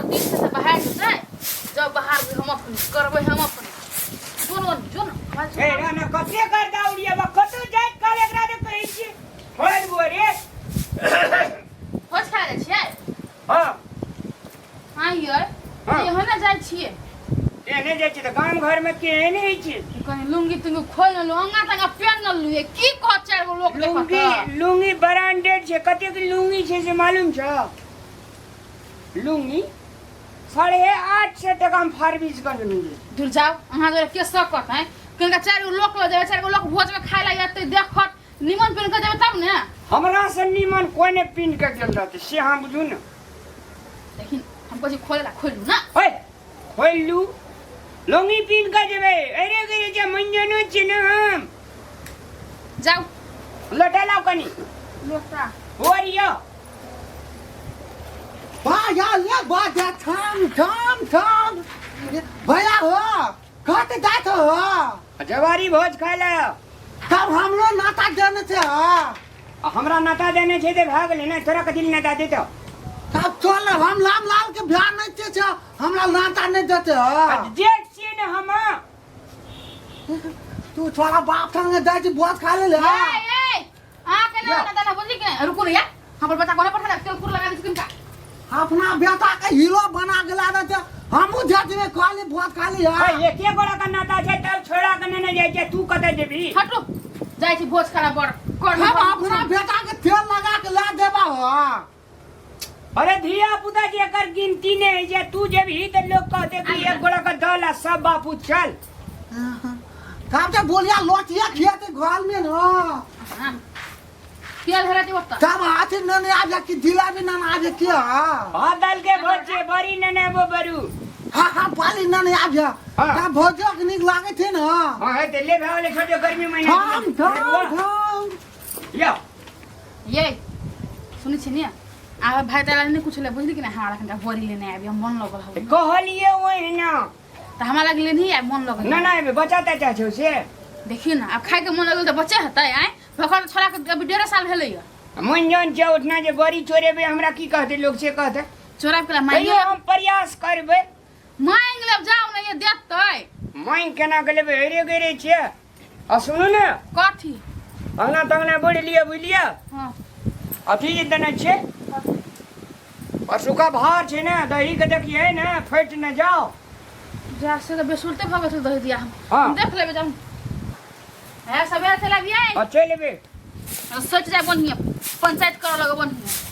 दिन से बाहर जेतै जब बाहर हम अपन करबै हम अपन जो न जो न ए ना ना कते कर दाउरिया बा कतो जाइत काल एकरा दे कहै छी छोड़ देबो रे भोज खा जाइ छियै हां हाँ यै हाँ। एहन ने जाइ छियै एने जाइ छी तऽ गाम घर में केहन होइ छै कहीं लुंगी तुंगी खोल न लू अंगा तंगा पेन न लुए की कह चारि गो लोक देखत लुंगी लुंगी ब्रांडेड छै कतेक लुंगी छै से मालूम छौ लुंगी 850 टका में फारबिसगंज मिले दूर जाओ अहाँ जोरे के सकत है किनका चारि गो लोक लऽ जेबै चारि गो लोक भोज में खाय ला एतै देखत निमन पिन के जेबै तब ने हमरा से निमन कोई ने पिन के गेल रहतै से अहाँ बुझू ने लेकिन हम कहै छी खोले ला खोलू ना ओए खोलि लू लुंगी पिन के जेबै अरे गे जे मंजनो छी ने हम जाओ लोटा लाउ कनी लोटा ओरियो भैया ले बाजा थाम थाम थाम भैया हो कत जात हो जवारी भोज खाय ले तब हमरो नाता देने छे हो आ हमरा नाता देने छै तऽ भए गेलै ने तोरा कथी लए नाता देतौ तब चल हम लाम लाल के ध्यान नहीं छे छे हमरा नाता नहीं देते हो आ जेठ छियै ने हम तू छोरा बाप संगे जाय छी भोज खा ले ले ए ए अहाँ के ना ना ना बुझली के रुकू ने यार हमर बच्चा कोने पठा तेल कुर लगा दै छी किनका अपना बेटा के हीरो बना के ला दे हमहू जाय छी खाली भोज खाली आ है एके गोरा के नाता छै तब छोड़ा के नेने जाइ छै तू कतऽ जेबही हटू जाइ छी भोज खाना बड़ कर हम अपना बेटा के तेल लगा के ला देबा हो अरे धिया पुता जे एकर गिनती नहि होइ छै तू जेबही तऽ लोक कहते कि एक गोरा के दल आ सब बापू चल तब तो बोलिया लोटिया खियाते घर में न हाँ। तेल हेरा देब तऽ तब हाथ न ने आबे कि दिला भी न आबे के हाँ भात दाल के भोज छै बड़ी नेने आबो बरू हाँ पाली न ने आबे हाँ। तब भोजो के नीक लागे थे न हाँ है तऽ ले भए गेलै छोटे गर्मी महीना थाम थाम थाम यौ ये सुनै छी ने आब भाइ तारा नहि कुछ ले बुझली कि नहि हमरा कनिटा बड़ी लेने आबि हम मन लगल हौ कहलिए ओहिना तऽ हमरा लग लेनही आबि मन लगल ना ना एबे बच्चा तच्चा छौ से देखियौ ने आब खाइके मन लगल तऽ बच्चे हेतै आँय भखर छोड़ाके अभी 1.5 साल भेलैया मन जौन छै उठना जे बड़ी चोरेबै हमरा की कहतै लोक से कहतै चोराब के मांगि तैयो हम प्रयास करबै मांगि लेब जाउ ने ये देतै मांगि केना के लेबै हेरे गेरे छियै आ सुनू ने कथी अंगना तंगना बोलि लिअ बुझलियै हाँ अथी जे देने छियै परसुका भार छै ने दही के देखियै ने फटि ने जाओ जा से तऽ बेसुरते भऽ गेल दही दिया हम हाँ। हम देख लेबै जाउ है सबेरे चलि अबियै आ चलि एबै सोचि जाय बढ़िआँ पंचायत करऽ लगै बढ़िआँ